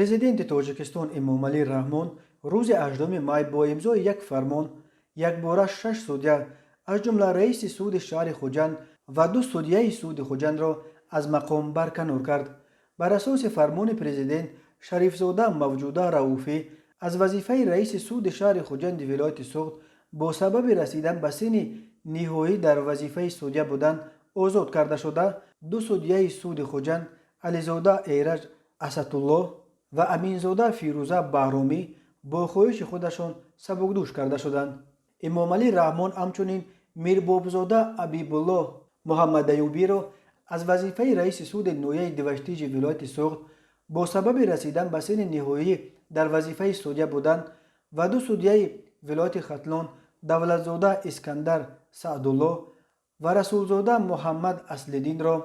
Президенти Тоҷикистон Эмомалӣ Раҳмон рӯзи 8 май бо имзои як фармон якбора шаш судя, аз ҷумла раиси суди шаҳри Хуҷанд ва ду судяи суди Хуҷандро аз мақом барканор кард. Бар асоси фармони президент, Шарифзода Мавҷуда Рауфӣ аз вазифаи раиси суди шаҳри Хуҷанди вилояти Суғд бо сабаби расидан ба синни ниҳоӣ дар вазифаи судя будан озод карда шуда, ду судяи суди Хуҷанд, Ализода Эраҷ Асатуллоҳ ва Аминзода Фирӯза Баҳромӣ, бо хоҳиши худашон сабукдӯш карда шуданд. Эмомалӣ Раҳмон ҳамчунин Мирбобзода Абибуллоҳ Муҳаммадаюбиро аз вазифаи раиси суди ноҳияи Деваштиҷи вилояти Суғд бо сабаби расидан ба синни ниҳоӣ дар вазифаи судя будан ва ду судяи вилояти Хатлон, Давлатзода Искандар Саъдуллоҳ ва Расулзода Муҳаммад Аслиддинро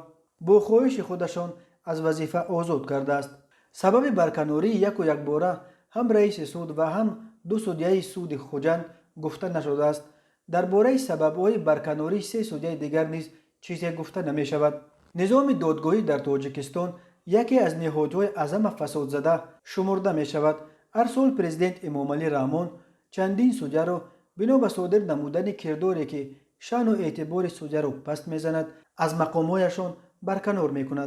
бо хоҳиши худашон аз вазифа озод кардааст. Сабаби барканории яку якбора ҳам раиси суд ва ҳам ду судяи суди Хуҷанд гуфта нашудааст. Дар бораи сабабҳои барканории се судяи дигар низ чизе гуфта намешавад. Низоми додгоҳӣ дар Тоҷикистон яке аз ниҳодҳои аз ҳама фасодзада шумурда мешавад. Ҳар сол президент Эмомалӣ Раҳмон чандин судяро бино ба содир намудани кирдоре, ки шаъну эътибори судяро паст мезанад, аз мақомҳояшон барканор мекунад.